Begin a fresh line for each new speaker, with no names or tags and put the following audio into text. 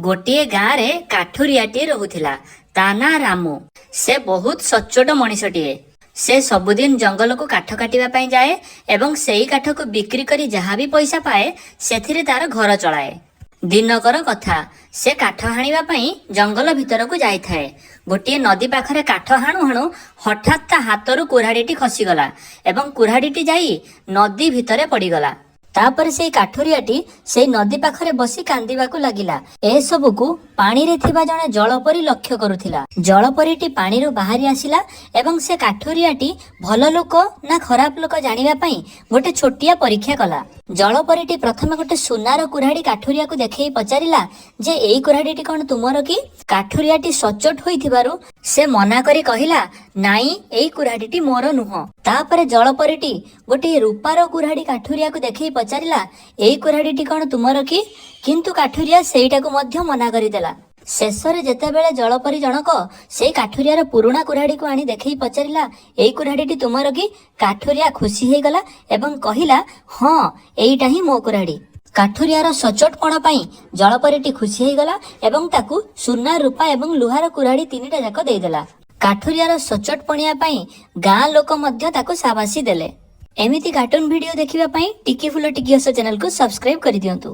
ଗୋଟିଏ ଗାଁରେ କାଠୁରିଆଟିଏ ରହୁଥିଲା। ତା ନାଁ ରାମୁ। ସେ ବହୁତ ସଚ୍ଚୋଟ ମଣିଷଟିଏ। ସେ ସବୁଦିନ ଜଙ୍ଗଲକୁ କାଠ କାଟିବା ପାଇଁ ଯାଏ ଏବଂ ସେଇ କାଠକୁ ବିକ୍ରି କରି ଯାହା ବି ପଇସା ପାଏ, ସେଥିରେ ତାର ଘର ଚଳାଏ। ଦିନକର କଥା, ସେ କାଠ ହାଣିବା ପାଇଁ ଜଙ୍ଗଲ ଭିତରକୁ ଯାଇଥାଏ। ଗୋଟିଏ ନଦୀ ପାଖରେ କାଠ ହାଣୁ ହାଣୁ ହଠାତ୍ ତା ହାତରୁ କୁରାଢ଼ୀଟି ଖସିଗଲା ଏବଂ କୁରାଢ଼ୀଟି ଯାଇ ନଦୀ ଭିତରେ ପଡ଼ିଗଲା। ତାପରେ ସେଇ କାଠୁରିଆଟି ସେଇ ନଦୀ ପାଖରେ ବସି କାନ୍ଦିବାକୁ ଲାଗିଲା। ଏସବୁକୁ ପାଣିରେ ଥିବା ଜଣେ ଜଳପରି ଲକ୍ଷ୍ୟ କରୁଥିଲା। ଜଳପରିଟି ପାଣିରୁ ବାହାରି ଆସିଲା ଏବଂ ସେ କାଠୁରିଆଟି ଭଲ ଲୋକ ନା ଖରାପ ଲୋକ ଜାଣିବା ପାଇଁ ଗୋଟେ ଛୋଟିଆ ପରୀକ୍ଷା କଲା। ଜଳପରିଟି ପ୍ରଥମେ ଗୋଟେ ସୁନାର କୁରାଢ଼ୀ କାଠୁରିଆକୁ ଦେଖେଇ ପଚାରିଲା ଯେ, ଏଇ କୁରାଢ଼ୀଟି କଣ ତୁମର କି? କାଠୁରିଆଟି ସଚୋଟ ହୋଇଥିବାରୁ ସେ ମନା କରି କହିଲା, ନାଇଁ, ଏଇ କୁରାଢ଼ୀଟି ମୋର ନୁହଁ। ତାପରେ ଜଳପରିଟି ଗୋଟିଏ ରୂପାର କୁରାଢ଼ୀ କାଠୁରିଆକୁ ଦେଖେଇ ପଚାରିଲା, ଏଇ କୁରାଢ଼ୀଟି କଣ ତୁମର କି? କିନ୍ତୁ କାଠୁରିଆ ସେଇଟାକୁ ମଧ୍ୟ ମନା କରିଦେଲା। ଶେଷରେ ଯେତେବେଳେ ଜଳପରି ଜଣକ ସେଇ କାଠୁରିଆର ପୁରୁଣା କୁରାଢ଼ୀକୁ ଆଣି ଦେଖେଇ ପଚାରିଲା, ଏଇ କୁରାଢ଼ୀଟି ତୁମର କି? କାଠୁରିଆ ଖୁସି ହେଇଗଲା ଏବଂ କହିଲା, ହଁ, ଏଇଟା ହିଁ ମୋ କୁରାଢ଼ୀ। କାଠୁରିଆର ସଚୋଟପଣ ପାଇଁ ଜଳପରିଟି ଖୁସି ହେଇଗଲା ଏବଂ ତାକୁ ସୁନା, ରୂପା ଏବଂ ଲୁହାର କୁରାଢ଼ୀ ତିନିଟା ଯାକ ଦେଇଦେଲା। କାଠୁରିଆର ସଚୋଟ ପଣିଆ ପାଇଁ ଗାଁ ଲୋକ ମଧ୍ୟ ତାକୁ ସାବାସି ଦେଲେ। ଏମିତି କାର୍ଟୁନ ଭିଡିଓ ଦେଖିବା ପାଇଁ ଟିକି ଫୁଲ ଟିକି ହସ ଚ୍ୟାନେଲକୁ ସବସ୍କ୍ରାଇବ କରିଦିଅନ୍ତୁ।